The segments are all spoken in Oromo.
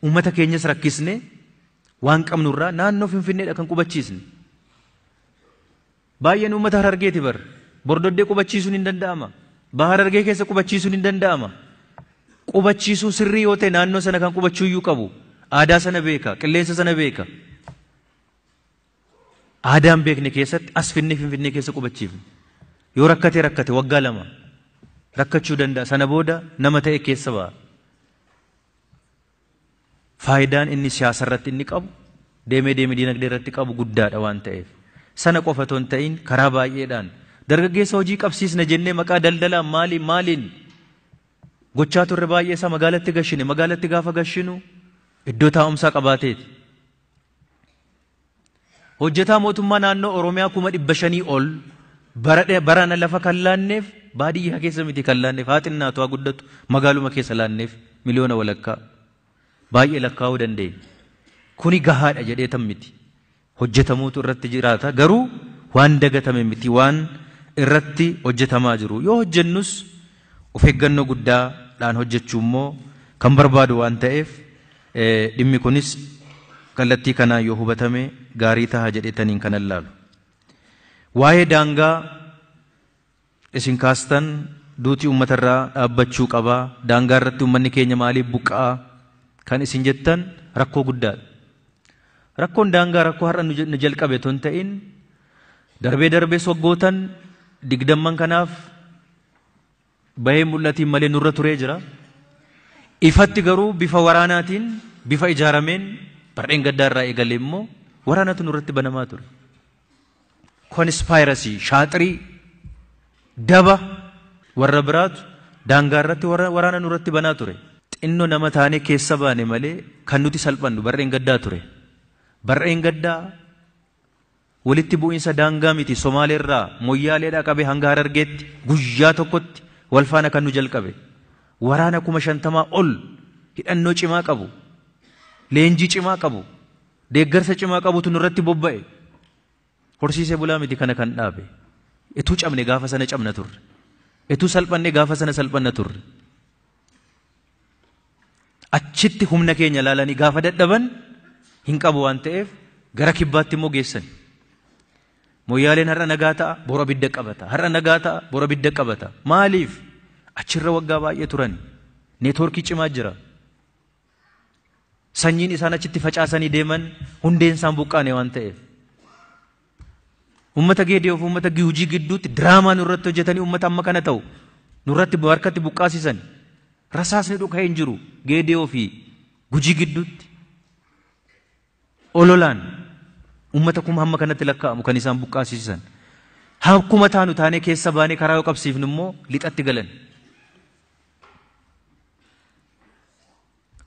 Uummata keenyas rakkisne waan qabnurraa naannoo Finfinneedha kan qubachiisne. Baay'een uummata Harargeeti bar. Bordoddee qubachiisuun hin danda'ama. Baha Harargee keessa qubachiisuun hin danda'ama. Qubachiisuu sirrii yoo ta'e naannoo sana kan qubachuu iyyuu qabu. Aadaa sana beeka, qilleensa sana beeka. Aadaan beekne keessatti as finnee Finfinnee keessa qubachiifne. Yoo rakkate rakkate waggaa 2 rakkachuu danda'a. Sana booda nama ta'e keessa ba'a. Faayidaan inni siyaasa irratti inni qabu deemee deemee diinagdee irratti qabu guddaadha waan ta'eef. Sana qofa otoo hin ta'in karaa baay'eedhaan dargaggeessa hojii qabsiisna jennee maqaa daldalaa maaliin maaliin gochaa turre baay'ee isaa magaalatti gashine. Magaalatti gaafa gashinu iddoo taa'umsaa qabaateeti. Hojjetaa mootummaa naannoo Oromiyaa 500,000 ol barana lafa kan laanneef baadiyyaa keessa miti kan laanneef haa xinnaatu haa guddatu magaaluma keessa laanneef 1.5 miliyoona baay'ee lakkaa'uu dandeenya. Kuni gahaadha jedhee tan miti. Hojjetamuutu irratti jiraata garuu waan dagatame miti waan irratti hojjetamaa jiru. Yoo hojjennus of eeggannoo guddaadhaan hojjechuu immoo kan barbaadu waan ta'eef dhimmi kunis kallattii kanaan yoo hubatame gaarii taha jedheetaniin kan laalu. Waa'ee daangaa isin kaastan duutii uummatarraa dhaabbachuu qabaa. Daangaa irratti uummanni keenya maaliif buqqa'aa kan isin jettan rakkoo guddaadha. Rakkoon daangaa rakkoo har'a nu jalqabe otoo hin ta'in darbee darbees waggootan 20 kanaaf bahee mul'atiin malee nurra turee jira. Ifatti garuu bifa waraanaatiin bifa ijaarameen barreen gaddaa irraa eegalee immoo waraanatu nurratti banamaa ture. Conspiracy, shaaxirii, daba warra biraatu daangaa irratti waraana nurratti banaa ture. Xinnoo nama taanee keessa baane malee kan nuti salphannu barreen gaddaa ture. Barreen gaddaa walitti bu'iinsa daangaa miti Somaaleerraa Moyyaaleedhaa qabee hanga Harargeetti guyyaa tokkotti wal faana kan nu jalqabe. Waraana 50,000 ol hidhannoo cimaa qabu, leenjii cimaa qabu, deeggarsa cimaa qabutu nurratti bobba'e. Horsiisee bulaa miti kana kan dhaabe. Etuu cabne gaafa sana cabna turre. Etuu salphanne gaafa sana salphanna turre. Achitti humna keenya laalanii gaafa dadhaban hin qabu waan ta'eef gara kibbaatti immoo geessan. Moyyaaleen har'a nagaa ta'a, bor abidda qabata. Har'a nagaa ta'a, bor abidda qabata. Maaliif? Achirra waggaa baay'ee turan. Neetwoorkii cimaa jira. Sanyiin isaan achitti facaasanii deeman hundeen isaan buqqaane waan ta'eef. Uummata Geediyoo fi uummata Gujii gidduutti diraamaa nurratti hojjetanii uummata amma kana ta'u nurratti harkatti buqqaasisan. Rasaasni dhuka'ee hin jiru Geediyoo fi Gujii gidduutti. Ololaan uummata kuma hamma kanatti lakkaa'amu kan isaan buqqaasisan. Akkuma taanu taanee keessa baanee karaa yoo qabsiifnu immoo lixatti galan.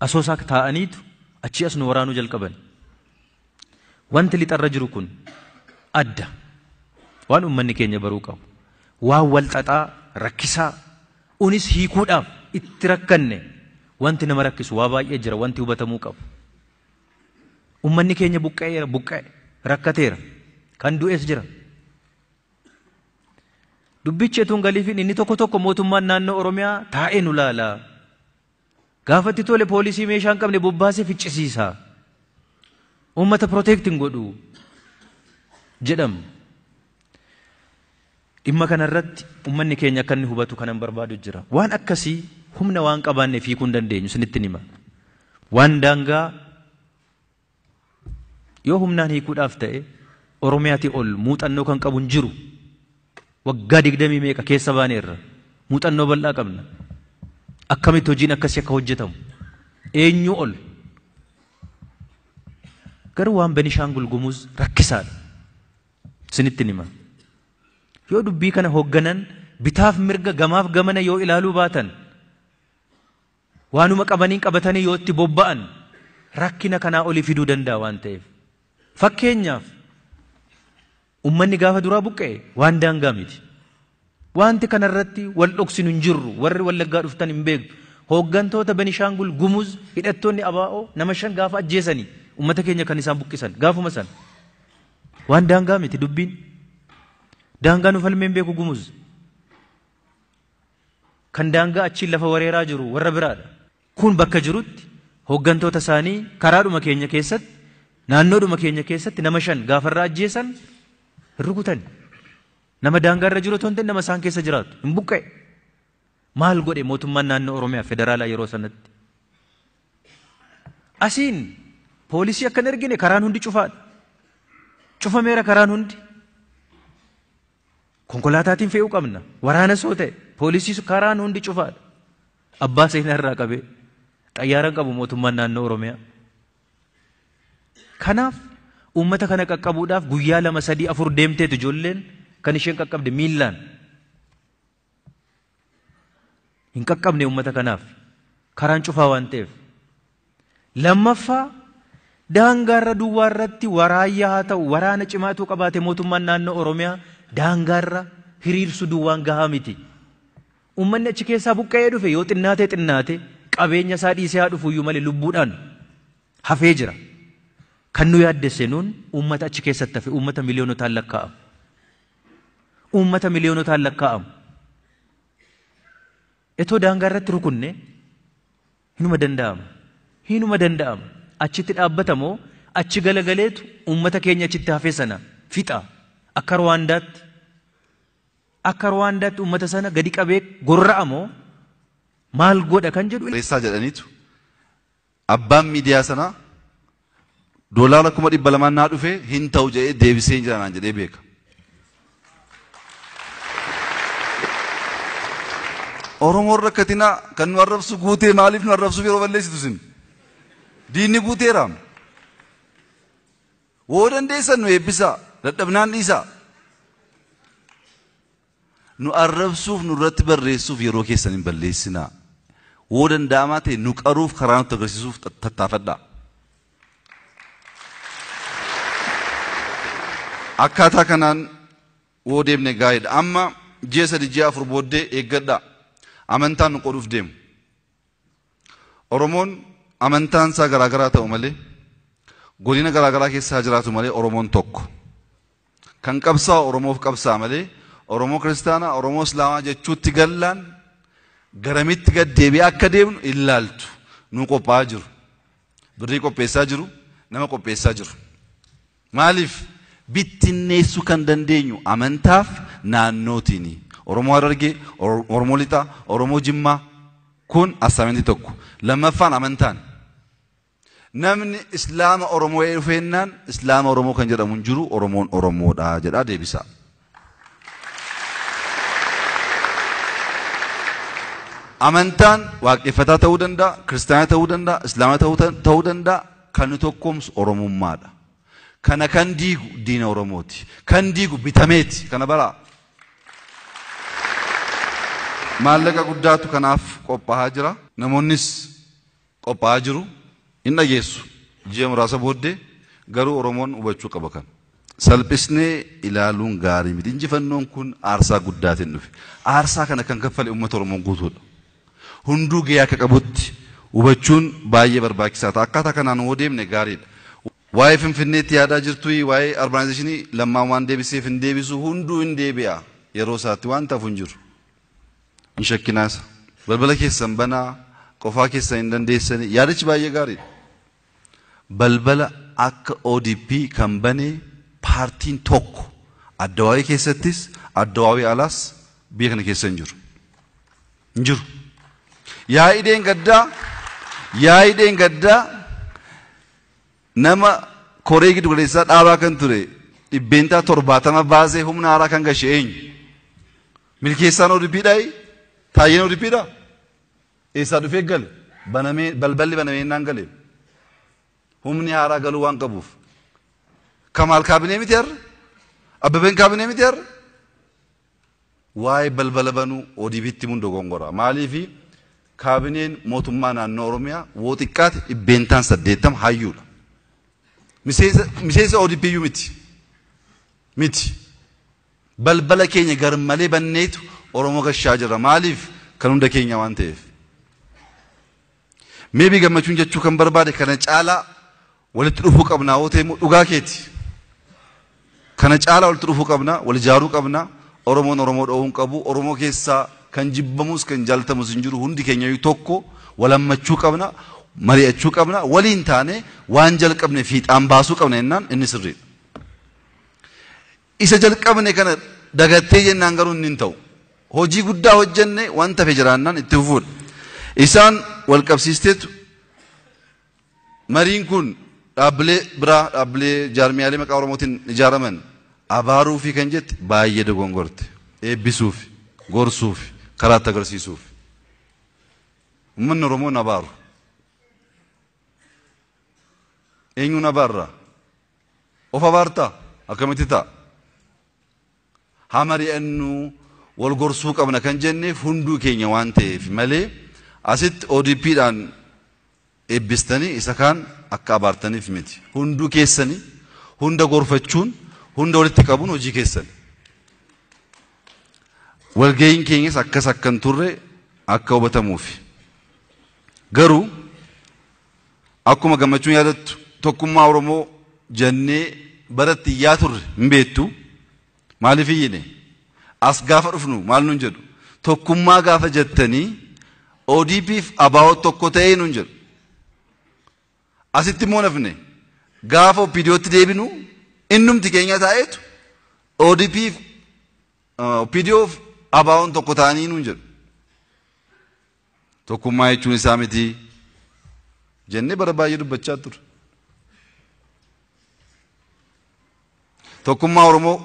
Asoosaa taa'aniitu achi as nu waraanuu jalqaban. Wanti lixarra jiru kun adda. Waan uummanni keenya baruu qabu. Waan wal xaxaa rakkisaa unis hiikuudhaaf itti rakkanne wanti nama rakkisu waa baay'ee jira wanti hubatamuu qabu. Uummanni keenya buqqa'eera buqqa'e rakkateera kan du'es jira. Dubbichi etuun galiifiin inni tokko tokko mootummaan naannoo Oromiyaa taa'ee nu laala. Gaafatti tole poolisii meeshaa hin qabne bobbaasee ficcisiisa. Uummata protect hin godhu jedhamu. Dhimma kanarratti uummanni keenya akka inni hubatu kanan barbaadu jira. Waan akkasii humna waan qabaanneef hiikuu hin dandeenyu isinitti hima. Waan daangaa yoo humnaan hiikuudhaaf ta'e Oromiyaatii ol muuxannoo kan qabu hin jiru. Waggaa 20 meeqa keessa baaneerra. Muuxannoo bal'aa qabna. Akkamitti hojiin akkasii akka hojjetamu eenyu ol. Garuu waan Benishaangul Gumuz rakkisaadha. Isinitti hima. Yoo dubbii kana hoogganan bitaaf mirga gamaaf gamana yoo ilaaluu baatan waanuma qabaniin qabatanii yoo itti bobba'an rakkina kanaa olii fiduu danda'a waan ta'eef. Fakkeenyaaf uummanni gaafa duraa buqqa'e waan daangaa miti. Wanti kanarratti wal dhoksinu hin jirru warri Wallaggaa dhuftan hin beektu. Hooggantoota Benishaangul Gumuz hidhattoonni ABO nama 5 gaafa ajjeesanii uummata keenya kan isaan buqqisan gaafuma san. Waan daangaa miti dubbiin. Daangaa nu falmeen beeku Gumuz. Kan daangaa achiin lafa wareeraa jiru warra biraadha. Kun bakka jirutti Hooggantoota isaanii karaadhuma keenya keessatti naannoodhuma keenya keessatti nama 5 gaafarraa ajjeesan rukutan. Nama daangaarra jiru otoo hin ta'in nama isaan keessa jiraatu hin buqqa'e. Maal godhe mootummaan naannoo Oromiyaa federaalaa yeroo sanatti? Asiin poolisii akka hin ergine karaan hundi cufaadha. Cufameera karaan hundi. Konkolaataatiin fe'uu qabna. Waraana soo ta'e poolisii karaan hundi cufaadha. Abbaa seenaa irraa qabee xayyaara qabu mootummaan naannoo Oromiyaa. Kanaaf uummata kana qaqqabuudhaaf guyyaa 2, 3, 4 deemteetu ijoolleen kan isheen qaqqabde miillaan. Hin qaqqabne uummata kanaaf karaan cufaa waan ta'eef. Lammaffaa daangaarra duwwaa irratti waraayyaa haa ta'u waraana cimaatu qabaate mootummaan naannoo Oromiyaa daangaarra hiriirsu duwwaan gahaa miti. Uummanni achi keessaa buqqa'ee dhufe yoo xinnaate xinnaate qabeenya isaa dhiisee haa dhufu iyyuu malee lubbuudhaan hafee jira. Kan nu yaaddesse nuun uummata achi keessatti hafe uummata miliyoonotaan lakkaa'amu. Uummata miliyoonotaan lakkaa'amu. Etoo daangaa irratti rukunne hinuma danda'ama. Hinuma danda'ama. Achitti dhaabbatamoo achi galagaleetu uummata keenya achitti hafe sana fixa. Akka Ruwaandaatti. Akka Ruwaandaatti uummata sana gadi qabee gorra'amoo maal godha kan jedhu. Reessaa jedhaniitu abbaan miidiyaa sanaa $200,000 naa dhufe hin ta'u jedhee deebisee jira naan jedhee beeka. Oromoon rakkatinaa kan nu arrabsu guutee maaliif nu arrabsuuf yeroo balleessitu sin? Diinni guuteera. Woo dandeessan nu eebbisaa, dadhabnaan dhiisaa. Nu arrabsuuf nurratti barreessuuf yeroo keessan hin balleessinaa. Woo danda'amaa ta'e nu qaruuf karaa nutti agarsiisuuf tattaafadhaa. Akkaataa kanaan woo deemne gaariidha. Amma ji'a 3 ji'a 4 booddee eeggadhaa. Amantaan nu qoduuf deemu. Oromoon amantaan isaa garaagaraa ta'u malee godina garaagaraa keessa jiraatu malee Oromoon tokko. Kan qabsaa'u Oromoof qabsaa'a malee Oromoo kiristaanaa Oromoo Islaamaa jechuutti gallaan garamitti gad deebi'ee akka deemnu ilaaltu. Nu qophaa'aa jiru. Birrii qopheessaa jiru, nama qopheessaa jiru. Maaliif bittinneessuu kan dandeenyu amantaaf naannootiini. Oromoo Harargee, Oromoo Lixaa, Oromoo Jimmaa kun assaamintii tokko. Lammaffaan amantaan. Namni Islaama Oromoo dhufeennaan Islaama Oromoo kan jedhamu hin jiru, Oromoon Oromoodha jedhaa deebisaa. Amantaan waaqeffataa ta'uu danda'a, kiristaana ta'uu danda'a, Islaama ta'uu danda'a, kan nu tokkoomsu Oromummaadha. Kana kan diigu diina Oromooti. Kan diigu bitameeti. Kana baraa. Maallaqa guddaatu kanaaf qophaa'aa jira. Namoonnis qophaa'aa jiru. Hin dhageessu. Ji'a muraasa booddee garuu Oromoon hubachuu qaba kana. Salphisnee ilaaluun gaarii miti. Injifannoon kun aarsaa guddaatiin dhufe. Aarsaa kana kan kaffale uummata Oromoo guutuudha. Hunduu gahee akka qabutti hubachuun baay'ee barbaachisaa ta'a. Akkaataa kanaan hoo deemne gaariidha. Waa'ee Finfinneetti yaadaa jirtu, waa'ee urbanization lammaan waan deebiseef hin deebisu, hunduu hin deebi'a. Yeroo isaatti waan ta'uuf hin jiru. Hin shakkinaasa. Balbala keessan banaa, qofaa keessan hin dandeessani. Yaadichi baay'ee gaariidha. Balbala akka ODP kan bane paartiin tokko addawaawii keessattis addawaawii alaas biyya kana keessa hin jiru. Hin jiru. Yaa'ideen gaddaa nama koree giddu galeessaa dhaabaa kan ture 70% baasee humna haaraa kan gashe eenyu? Milkeessaan ODP dhaayi? Taayyeen ODP dhaa? Eessaa dhufee gale? Banamee, balballi banamee innaan gale. Humni haaraa galuu waan qabuuf. Kamaal kaabinee miti har'a? Abbabeen kaabinee miti har'a? Waa'ee balbala banuu ODP'tti mun dogongora. Maaliifi kaabineen mootummaa naannoo Oromiyaa woo xiqqaate 80% hayyuudha. Miseensa ODP iyyuu miti. Miti. Balbala keenya garmalee banneetu Oromoo gashaa jira. Maaliif? Kan hunda keenya waan ta'eef. Meebii gammachuun jechuu kan barbaade kana caalaa walitti dhufuu qabnaa yoo ta'e immoo dhugaa keeti. Kana caalaa walitti dhufuu qabnaa, wal ijaaruu qabnaa. Oromoon Oromoo dhoowwuu hin qabu. Oromoo keessaa kan jibbamus kan jaalatamus hin jiru. Hundi keenya iyyuu tokko wal hammachuu qabna. Mari'achuu qabna. Waliin taane waan jalqabne fiixaan baasuu qabna jennaan inni sirriidha. Isa jalqabne kana dagattee jennaan garuu inni hin ta'u. Hojii guddaa hojjenne wanta hafe jiraannaan itti fufuudha. Isaan wal qabsiisteetu mariin kun dhaabbilee biraa dhaabbilee jaarmiyaalee maqaa Oromootiin ijaaraman abaaruu fi kan jette baay'ee dogongorte. Eebbisuuf, gorsuuf, karaatti agarsiisuuf. Uummanni Oromoo hin abaaru. Eenyuun abaarra? Of abaartaa? Akkamitti ta'a? Haa mari'annu, wal gorsuu qabna kan jenneef hunduu keenya waan ta'eef malee asitti ODPdhaan eebbistanii isa kaan akka abaartaniif miti. Hunduu keessanii hunda gorfachuun hunda walitti qabuun hojii keessani. Walga'iin keenyas akkas akka hin turre akka hubatamuufi. Garuu akkuma Gammachuun yaadattu tokkummaa Oromoo jennee baratti iyyaa turre hin beektu. Maaliif iyyine? As gaafa dhufnu maal nuun jedhu? Tokkummaa gaafa jettanii ODPf ABO tokko ta'ee nuun jedhu. Asitti immoo nafne gaafa OPDOtti deebinu innumti keenya taa'eetu ODPf OPDOf ABOn tokko ta'anii nuun jedhu. Tokkummaa jechuun isaa miti jennee bara baay'ee dubbachaa turre. Tokkummaa Oromoo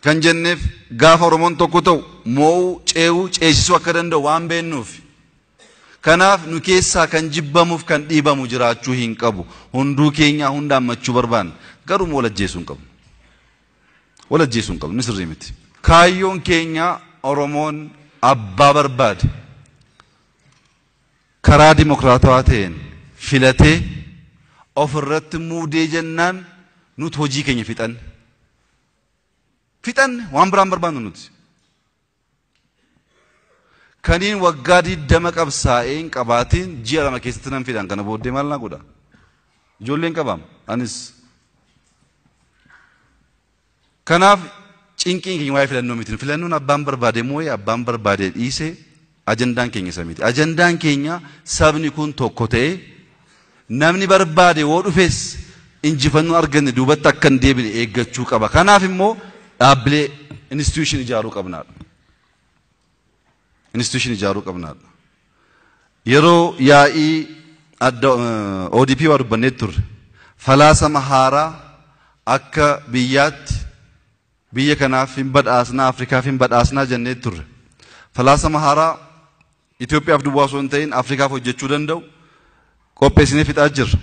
kan jenneef gaafa Oromoon tokko ta'u moo'uu, ce'uu, ceesisuu akka danda'u waan beeknuuf. Kanaaf nu keessaa kan jibbamuuf kan dhiibamu jiraachuu hin qabu. Hunduu keenyaa hunda hammachuu barbaanna. Garuu wal ajjeesuu hin qabnu. Wal ajjeesuu hin qabnu. Inni sirrii miti. Kaayyoon keenya Oromoon abbaa barbaade karaa dimokiraatawaa ta'een filatee ofirratti muudee jennaan nuti hojii keenya fixanne. Fixanne waan biraan barbaannu nuti. Kaniin waggaa 20 qabsaa'ee hin qabaatiin ji'a 2 keessatti nan fidhan kana booddee maal naa godha? Ijoolleen qabaam anis. Kanaaf cinqiin keenya waa'ee filannoo miti. Filannoon abbaan barbaade moo'ee abbaan barbaade dhiisee ajandaan keenya isa miti. Ajandaan keenya sabni kun tokko ta'ee namni barbaade woo dhufes injifannoo arganne duubatti akka hin deebine eeggachuu qaba. Kanaaf immoo dhaabbilee institution ijaaruu qabnaadha. Institution ijaaruu qabnaadha. Yeroo yaa'ii adda ODP waa dubbannee turre falaasama haaraa akka biyyaatti biyya kanaaf hin badhaasnaa Afrikaaf hin badhaasnaa jennee turre. Falaasama haaraa Itoophiyaaf duwwaa osoo hin ta'in Afrikaaf hojjechuu danda'u qopheessinee fixaa jirra.